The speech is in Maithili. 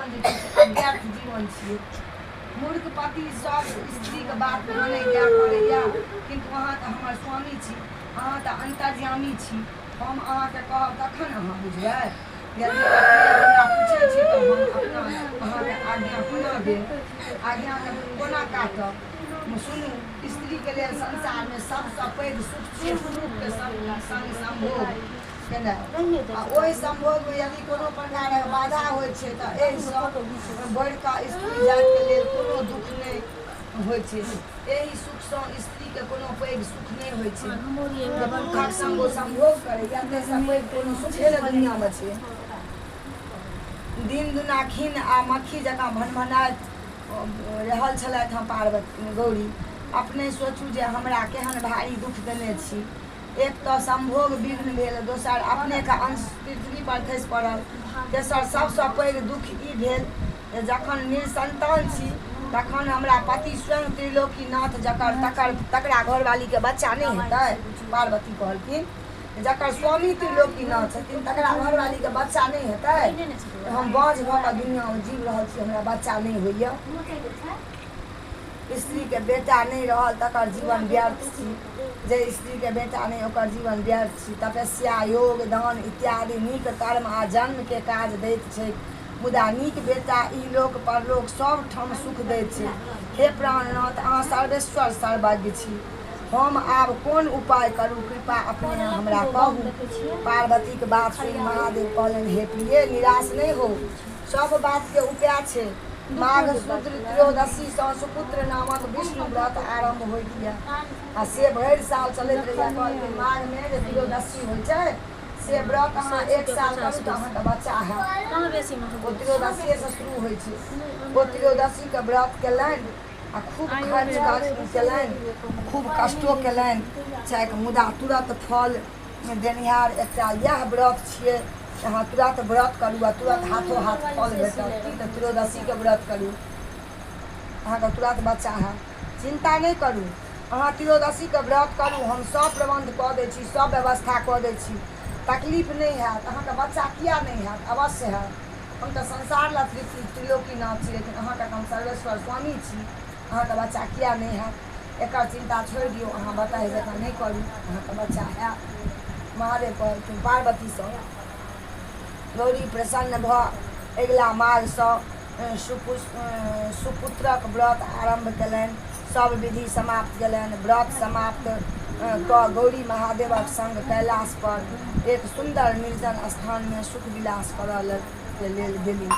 जीवन जे छै से अव्यर्थ जीवन छियै। मूर्ख पति सब स्त्रीके बात मानैए करैए, किन्तु अहाँ तऽ हमर स्वामी छी, अहाँ तऽ अन्तर्यामी छी। हम अहाँके कहब तखन अहाँ बुझबै। यदि अपने हमरा पूछै छी तऽ हम अपना अहाँके आज्ञा कोना देब, आज्ञाके कोना काटब? सुनू, स्त्रीके लेल संसारमे सबसँ पैघ सुख छियै पुरुषके संग सम्भोग केनाइ, आ ओहि सम्भोगमे यदि कोनो प्रकारक बाधा होइ छै तऽ एहिसँ बढ़िकऽ स्त्री जातिके लेल कोनो दुःख नहि होइ छै। एहि सुखसँ स्त्रीके कोनो पैघ सुख नहि होइ छै जे पुरुषक संग ओ सम्भोग करैए, ताहिसँ पैघ कोनो सुखे नहि दुनिआँमे छै। दिन दुना खिन्न आ मक्खी जकाँ भनभनाइत रहल छलथि हँ पार्वती गौरी। अपने सोचू जे हमरा केहन भारी दुःख देने छी। एक तऽ सम्भोग विघ्न भेल, दोसर अपनेके अंश पृथ्वी पर खसि पड़ल, तेसर सबसँ पैघ दुःख ई भेल जे जखन निसन्तान छी तखन हमरा पति स्वयं त्रिलोकीनाथ जकर तकर तकरा घरवालीके बच्चा नहि हेतै। पार्वती कहलखिन जकर स्वामी त्रिलोकीनाथ छथिन तकरा घरवालीके बच्चा नहि हेतै? हम बाँझ भऽ कऽ दुनिआँमे जीव रहल छी, हमरा बच्चा नहि होइए। स्त्रीके बेटा नहि रहल तकर जीवन व्यर्थ छी। जे स्त्रीके बेटा नहि ओकर जीवन व्यर्थ छी। तपस्या, योग, दान इत्यादि नीक कर्म आ जन्मके काज दैत छैक, मुदा नीक बेटा इहलोक परलोक सब ठाम सुख दैत छै। हे प्राणनाथ, अहाँ सर्वेश्वर सर्वज्ञ छी। हम आब कोन उपाय करू? कृपा अपने हमरा कहू। पार्वतीक बात सुनि महादेव कहलनि, हे प्रिय, निराश नहि होउ। सब बातके उपाय छै। माघ शुद्ध त्रयोदशीसँ सुपुत्र नामक विष्णु व्रत आरम्भ होइत यऽ आ से भरि साल चलैत रहैए। कहलखिन माघमे जे त्रयोदशी होइ छै से व्रत अहाँ एक साल करू तऽ अहाँके बच्चा हैत। ओ त्रयोदशीएसँ शुरू होइ छै। ओ त्रयोदशीके व्रत केलनि आ खूब खर्च केलनि, खूब कष्टो केलनि छैक, मुदा तुरन्त फल देनिहार एकटा इएह व्रत छियै। अहाँ तुरन्त व्रत करू आ तुरन्त हाथो हाथ फल भेटत। की तऽ त्रयोदशीके व्रत करू, अहाँके तुरन्त बच्चा हैत। चिन्ता नहि करू, अहाँ त्रयोदशीके व्रत करू, हम सब प्रबन्ध कऽ दै छी, सब व्यवस्था कऽ दै छी, तकलीफ नहि हैत। अहाँके बच्चा किया नहि हैत? अवश्य हैत। हम तऽ संसार लए त्रिलोकीनाथ छी, लेकिन अहाँके तऽ हम सर्वेश्वर स्वामी छी। अहाँके बच्चा किया नहि हैत? एकर चिन्ता छोड़ि दियौ, अहाँ बताहि जकाँ नहि करू, अहाँके बच्चा हैत। महादेव कहलखिन पार्वतीसँ। गौरी प्रसन्न भऽ अगिला माघसँ सुपुत्रक व्रत आरम्भ कयलनि। सब विधि समाप्त कयलनि। व्रत समाप्त कऽ गौरी महादेवक सङ्ग कैलाशपर एक सुन्दर निर्जन स्थानमे सुख विलास करऽ के लेल गेली।